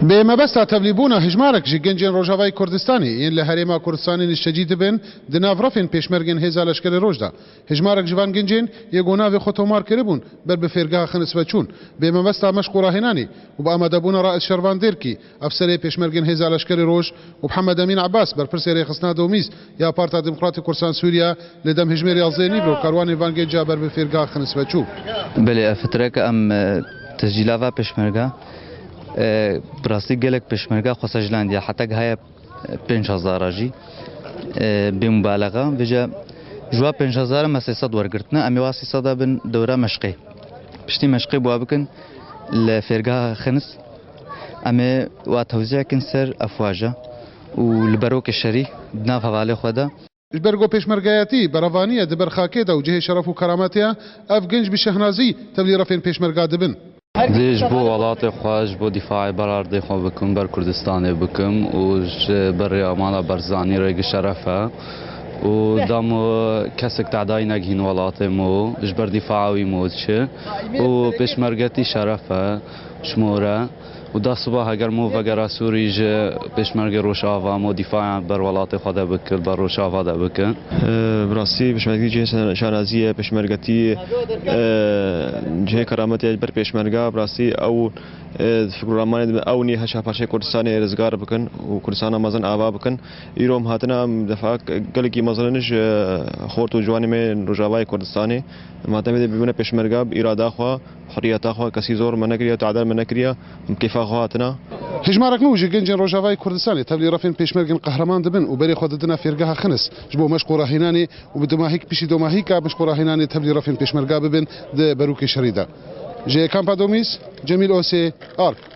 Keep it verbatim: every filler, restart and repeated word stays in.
Bi mebesta tevlîbûna hejmarek ji gencên Rojavayê Kurdistanê yên li Herêma Kurdistanê niştecî dibin di nav refên pêşmergên Hêza Leşkerê Roj de. Hejmarek ji van gencên yê ku navê xwe tomar kiribûn ber bi fêrgeha Xinis ve çûn. Bi mebesta meşq û rahênanê û bi amadebûna Raed Şervan Dêrkî, Efserê Pêşmergên Hêza Leşkerê Roj, û Mihemed Emîn Ebas, berpirsê rêxistina Domîz ya Partiya Demokratîk Kurdistan Sûriye, li dem hejmêr yazdeh nîvro karwanê van genca ber bi fêrgeha Xinis ve çû. Belê, ev fitreke em, e, tescîla va pêşmerga, e, bi rastî gelek pêşmerga xwe sejilandiye, heta gihaye, e, pênc hezara jî, e, bê mubalexa. Vêca ji wa pênc hezara me sê sed wergirtine, em ê wa sê sed bin dewra meşqê. Piştî meşqê bi wa bikin li fêrgeha Xinis, em ê wa tewzî kin ser efwaja û li berokê şerî di nav hevalê xwe de. Ji ber ku pêşmergeyetî berevaniye di ber xakê de û cihê şeref û kerametê ye, ev genc bi şehnazî tevlî refên pêşmerga dibin. Dê ji bo welatê xwe, ji bo dîfaê berardê xwe bikim, ber Kurdistanê bikim û ji ber Rêya Mala Barzanî rêgi şeref e û damo kesek tedayî negihîn welatê mo, ji ber dîfaa wî mo diçi û pêşmergetî şeref e ji mo re. Û da siba heger mo vegera Sûrî ji pêşmergê Rojava mo dîfayan ber welatê xwe de bikir, ber Rojava de bikir. Bi rastî pêşmergetî cihê şanazî ye, pêşmergetî, e, cihê kerametê ye ber pêşmerga. Bi rastî ew, e, fikr û ramanê ew nî heşa parçeyê Kurdistanê rizgar bikin û Kurdistana mezin ava bikin. Îro em hatine, em defa gelekî mezin ji xort û ciwanê me Rojavayê Kurdistanê. Em hatine vê de bibûne pêşmerga bi îrada xwe. Huriyeta xwe kesî zor me nekiriye, tadel me nekiriye, em kêfa xwe hatina. Hejmarek nû ji gencên Rojavayê Kurdistanê tevlî refên pêşmergên qehreman dibin û berê xwe didine fêrgeha Xinis ji bo meşq û rahênanê û bi dumahîk piştî domahîka meşq û rahênanê tevlî refên pêşmerga bibin di berûkê şerî de. Ji kampa Domîz, Cemîl Osê, Ark.